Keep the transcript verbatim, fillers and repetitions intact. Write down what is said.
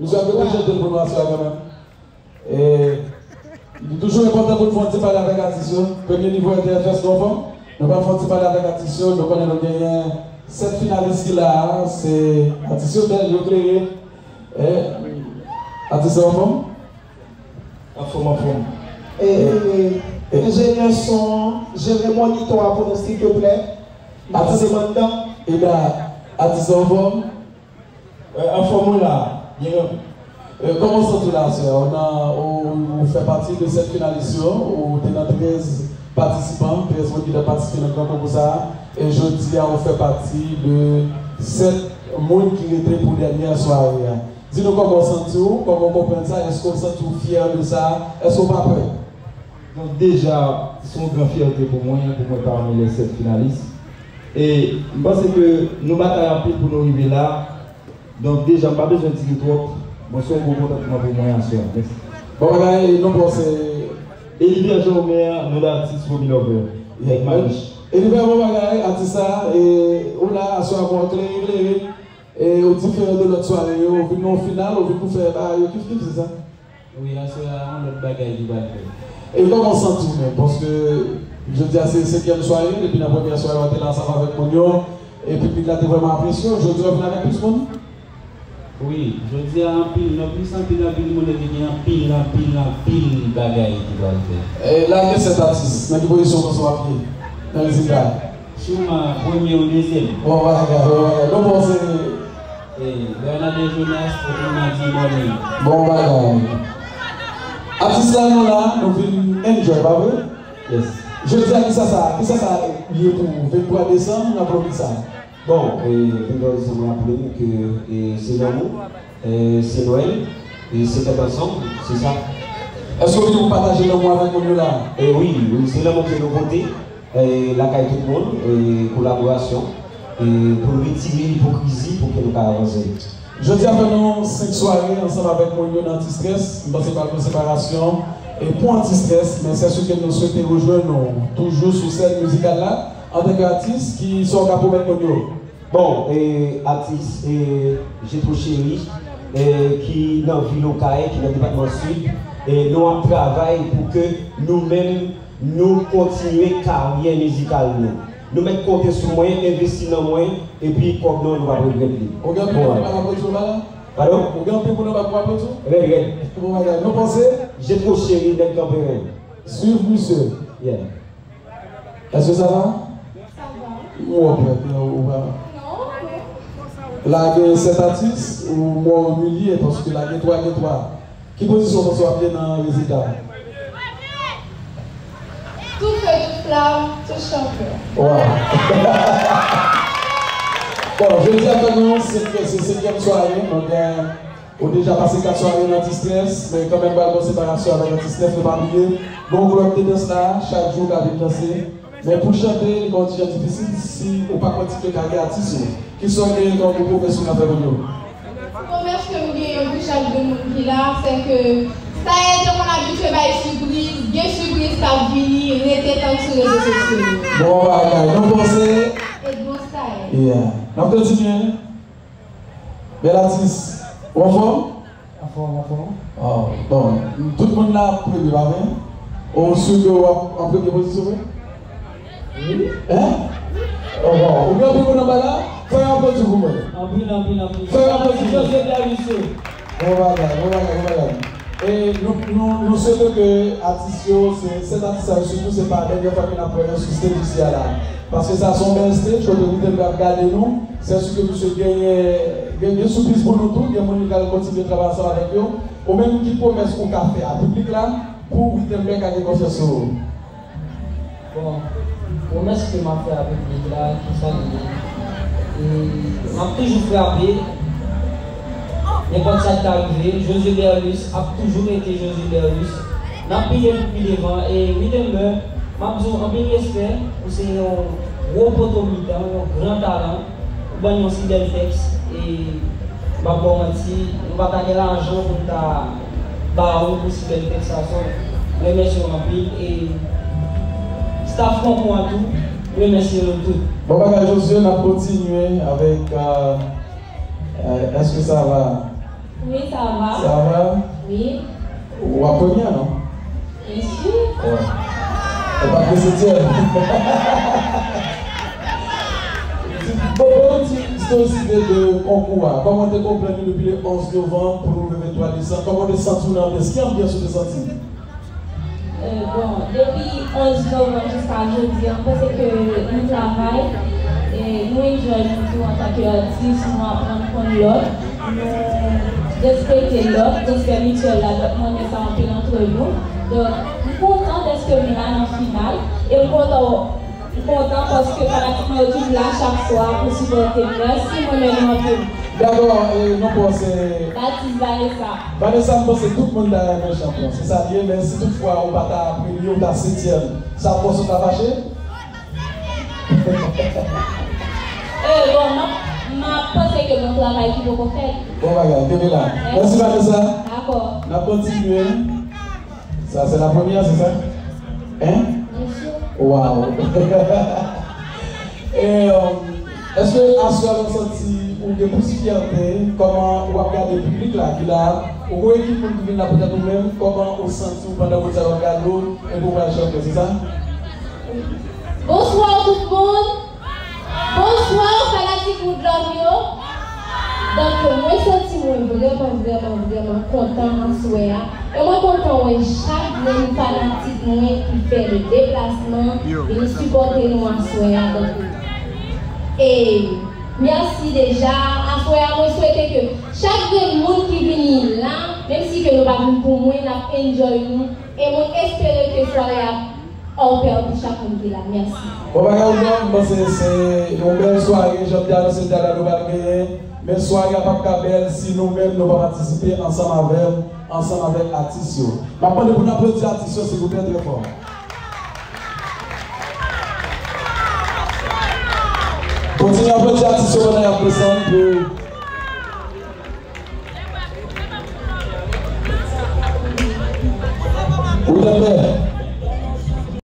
Misye ap oblije jete l pou nou aswè a kanmenm. E, li toujou enpòtan pou n fè yon ti pale avèk atis yo. Premye nivo R T F S, nou anfòm? Nou pral fè yon ti pale avèk atis yo. Nou konnen nou genyen sèt finalis ki la a. Se atis yo bèl, yo klere. E, atis yo anfòm? Anfòm, anfòm. E, e, enjenyè son, jere monitò a pou nou, silvouplè. Atis, demann dan. Eda, atis yo anfòm? Anfòm, wi, la. Byen. E, kòman w santi w la, sè? Ou nan, ou, ou fè pati de sèt finalis yo, ou te nan trèz patisipan, trèz moun ki t ap patisipe nan gran konkou sa a, e jodi a ou fè pati de sèt moun ki rete pou dènyè sware a. Di nou kòman w santi w, kòman w konprann sa, èske w santi w fyè de sa, èske w pa pè? Donk, deja, se yon gran fyète pou mwen, pou mwen pami lè sèt finalis. E m panse ke nou batay anpil pou nou rive la. Donk, deja, m pa bezwen di nou twòp. Bon, se yon gwo kontantman pou mwen aswè a. Mèsi. Bon bagay, non, bon, se Eliver Jean Omer, non de atis Romy Lover. Yeah. Avèk Maniche. Eliver, bon bagay, atis sa, e, ou la, aswè a, bon, klere, klere. E, ou diferan de lòt sware yo, ou vin nan yon final, ou vin pou fè bagay yo kif kif, se sa? Wi, aswè a, yon lòt bagay ki pral fèt. E kòman w santi w menm? Paske jodi a se senkyèm sware, depi nan premyè sware a w te la ansanm avèk moun yo, e piblik la te vrèman apresye w. Jodi a w vin avèk plis moun? Wi, jodi a anpil, nou plis anpil, anpil moun, epi gen anpil, anpil, anpil bagay ki pral fèt. E lage sèt atis, nan ki pozisyon w panse w ap ye nan rezilta a? Siman premye ou dezyèm. Bon bagay, bon bagay. Nou panse. E, Bernadette Jonas, Ferdinand Dimoni. Bon bagay. Atis la, nou la, nou vin enjoy, pa vre? Yes. Jodi a, kisa sa, kisa sa ye pou venntwa desanm nan Pwomisa? Bon, e, venntwa desanm, raple nou ke, e, se lanmou, e, se Nwèl, e se fèt ansanm, se sa. Èske w vini pou pataje lanmou avèk moun yo la? E wi, wi, se lanmou ke nou pote. E, lakay tout moun, e, kolaborasyon, e, pou n retire ipokrizi pou ke nou ka avanse. Jodi a fè nou senk sware ansanm avèk moun yo nan Anti-Stress, m panse pral pran separasyon, e pou Anti-Stress, men sèsi ke nou swete rejwenn nou toujou sou sèn mizikal la, antanke atis, kisa w ka pwomèt moun yo? Bon, e, atis, e, Jetro Cheri, e, ki nan vil Okay, ki nan depatman Sid, e, nou ap travay pou ke nou menm, nou kontinye karyè mizikal nou. Nou mèt konte sou mwen, envesti nan mwen, epi kòb nou an, nou p ap regrèt li. Ou gen anpil moun k ap aplodi w la? Padon? Ou gen anpil moun k ap aplodi w? Rèd, rèd. Bon bagay. Nou panse? Jetro Cheri, nèg Kanperen. Swiv misye. Yeah. Èske sa va? Sa va. Ou wè, ou pa. Non. La gen sèt atis, ou mò imilye, paske la gen twa, gen twa. Ki pozisyon w panse w ap ye nan rezilta a? Tou fe, tou flam, tou chanpyon. Wow! Bon, jodi a fè nou, se, se senkyèm sware, nou gen, ou deja pase kat sware nan Anti-Stress, men kanmenm pral gon separasyon avèk Anti-Stress, nou pa bliye. Gon klèb de dans la, chak jou ka vin danse. Men pou chante, li gon ti jan difisil si ou pa kontinye karyè atis ou. Kisa w genyen kòm pwomès ou ka fè moun yo? Pwomès ke m genyen pou chak grenn moun ki la, se ke Staël te konn abitye bay sipriz, gen sipriz k ap vini, rete tann sou rezo sosyo yo. Bon bagay, nou panse? Edmond Staël. Yeah. N ap kontinye. Bèl atis. Ou anfòm? Anfòm, anfòm. Oh, bon, tout moun la ap premye, pa vre? Ou si ke w ap an premye pozisyon, vre? Wi. Hein? Oh, bon. Ou gen anpil moun anba la? Fè yon aplodi pou mwen. Anpil, anpil, anpil. Fè yon aplodi pou mwen. José Darius. Bon bagay, bon bagay, bon bagay. E nou, nou, nou swete ke atis yo, se, sèt atis sa yo sitou, se pa dènyè fwa ke n ap wè yo sou stage isi a la. Paske sa se yon bèl stage, kote Wittenberg ap gade nou. Se si ke misye genyen, genyen, gen sipriz pou nou tou, gen moun li pral kontinye travay ansanm avèk yo. Ou menm, ki pwomès ou ka fè a piblik la pou Wittenberg ka gen konfyans nan ou? Bon, pwomès ke m ap fè a piblik la, ki sa li ye? E, m ap toujou frape, nenpòt sa k ta rive, José Berlus ap toujou rete José Berlus. N ap pile pou pi devan, e Wittenberg, m ap di w anpil respè, ou se yon gwo poto mitan, yon gran talan. Ou ban n yon si bèl tèks, e m p ap ba w manti, nou pa ta gen lajan pou n ta ba ou pou si bèl tèks sa, so, m remèsye w anpil, e staff konkou an tou, m remèsye nou tout. Bon bagay, Josué, n ap kontinye avèk, euh, euh, Est-ce que ça va? Wi, sa va. Sa va? Wi. W ap premye, non? Byen si. Wi. E pa ke setyèm. Bon, bon, nou di, se osi de, de konkou a. Kòman w te konprann li depi le onz novanm pou nou rive venntwa desanm? Kòman w te santi w nan anbyans? Ki anbyans ou te santi? Euh, bon, depi onz novanm jiska jodi a, m panse ke nou travay, e nou enjoy nou tou antanke atis, nou aprann konn lòt, nou respekte lòt, respè mityèl la, donk m renmen sa anpil antre nou. Donk, m kontan dèske m la nan final, e m kontan, m kontan paske fanatik mwen yo toujou la chak swa pou sipòte m. Mèsi, mwen renmen nou anpil. Dakò, e non pa w se Batis Vanessa. Vanessa, m panse tout moun ta renmen chanpyon. Se sa l ye, men si toutfwa ou pa ta premye, ou ta setyèm, sa ap fòse w ta fache? Euh, bon, m ap, m ap panse ke gon travay ki poko fèt. Bon bagay, kenbe la. Mèsi. Mèsi, Vanessa. Dakò. N ap kontinye. Sa, se la premyè, se sa? Hein? Byen si. Wow! E, um, èske aswè a w santi ou gen plis fyète? Kòman w ap gade piblik la ki la? Ou gen ekip moun ki vin la poutèt ou menm? Kòman ou santi w pandan moun sa yo ap gade w epi w pral chanpyon, se sa? Bonswa tout moun! Bonswa, fanatik Woodlove yo. Donk, mwen santi mwen vrèman, vrèman, vrèman kontan aswè a. E mwen kontan wè chak grenn fanatik mwen ki fè le deplasman vin sipòte nou aswè a. Donk, e mèsi deja. Aswè a, mwen swete ke chak grenn moun ki vini la, menm si ke nou pa vin pou mwen, n ap enjoy nou. E mwen espere ke sware a open pou chak moun ki la. Mèsi. Bon bagay, Woodlove, m panse se yon bèl sware, jan m te anonse l talè nou pral genyen. Men sware a p ap ka bèl si nou menm nou pa patisipe ansanm avè l, ansanm avèk atis yo. M ap mande pou n aplodi atis yo, silvouplè, trè fò. Kontinye aplodi atis yo pandan y ap desann pou Ou tande?